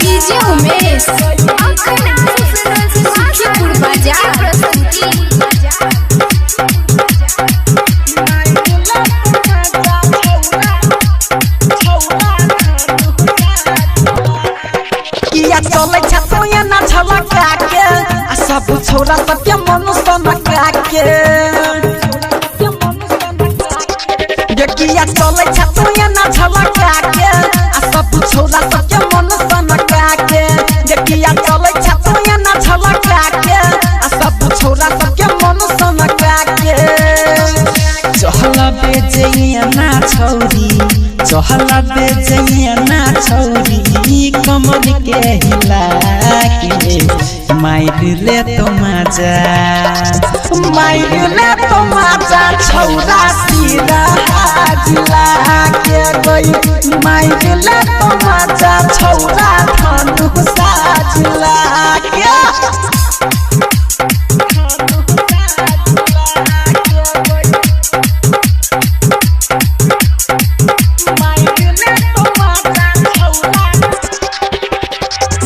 DJ Umesh Sukhipur बाजार प्रस्तुति। किया चलै छ तो ना झलका के आ सब छोरा सबके मन सनका के। किया चलै छ तो ना झलका के आ सब छोरा सबके मन सनका के। किया चलै छ तो ना झलका के आ सब छोरा सबके मन सनका के। चहल बेचैया ना छौरी, चहल बेचैया ना छौरी, कमर के हिला के मार ले तो मजा, मार ले तो मजा छौरा सीधा जिला के गई। मार ले तो मजा छौरा धनुषा जिला के।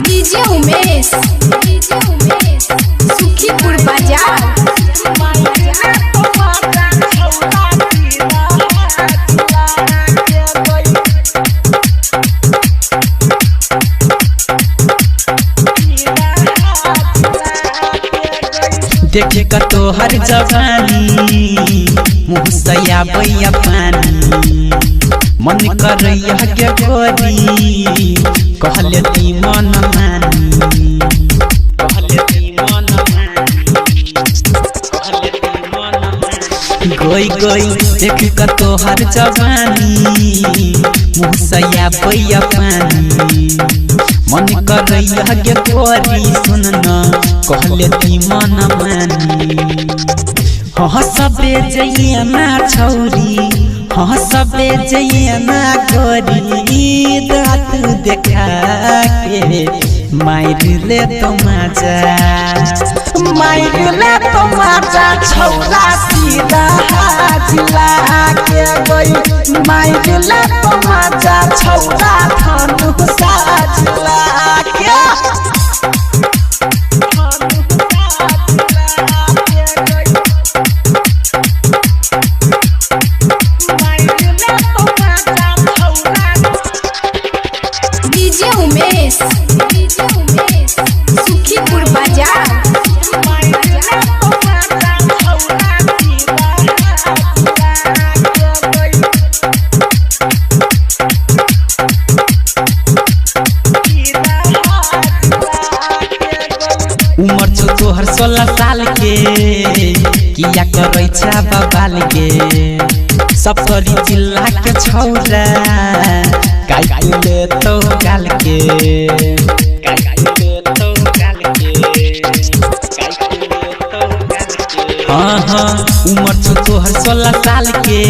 डीजे उमेश सुखीपुर बाजार। देखे का तोहर जवानी मुँह सया बैया पानी, मन करैया के गोरी कहले ती मन मानी, कहले ती मन मानी, कहले ती मन मानी। गोई गोई देख का तोहर जवानी मुँह सया बैया पानी, मन करैया के गोरी सुन न कहले ती मन मानी। हँसबे जइया ना छौरी, हँसबे जइया ना गोरी, दाँत देखा के मार ले तो मजा, मार ले तो मजा छौरा सीधा जिला के गई। मार ले तो मजा छौरा धनुषा जिला के। डीजे उमेश सुखीपुर बाजार। उमर छौ तोहर 16 साल के, किया करै छा बबाल के, सप्तरी जिला के छौरा काटि ले तो गाल के, काटि ले तो गाल के, काटि ले तो गाल के। हाँ हाँ उमर छौ तोहर 16 साल के,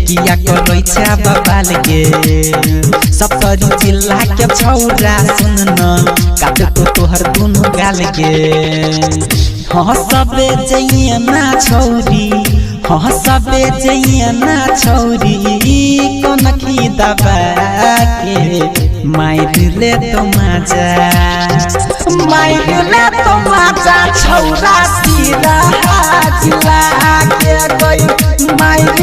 किया करै छा बबाल के, सप्तरी जिला के छौरा सुन न काट तो तोहर दुनु गाल के। हँसबे जइया ना छौरी, हँसबे जइया ना छौरी, कनखी दबा के मार ले तो मजा, मार ले तो मजा छौरा सीधा जिला के गई। मार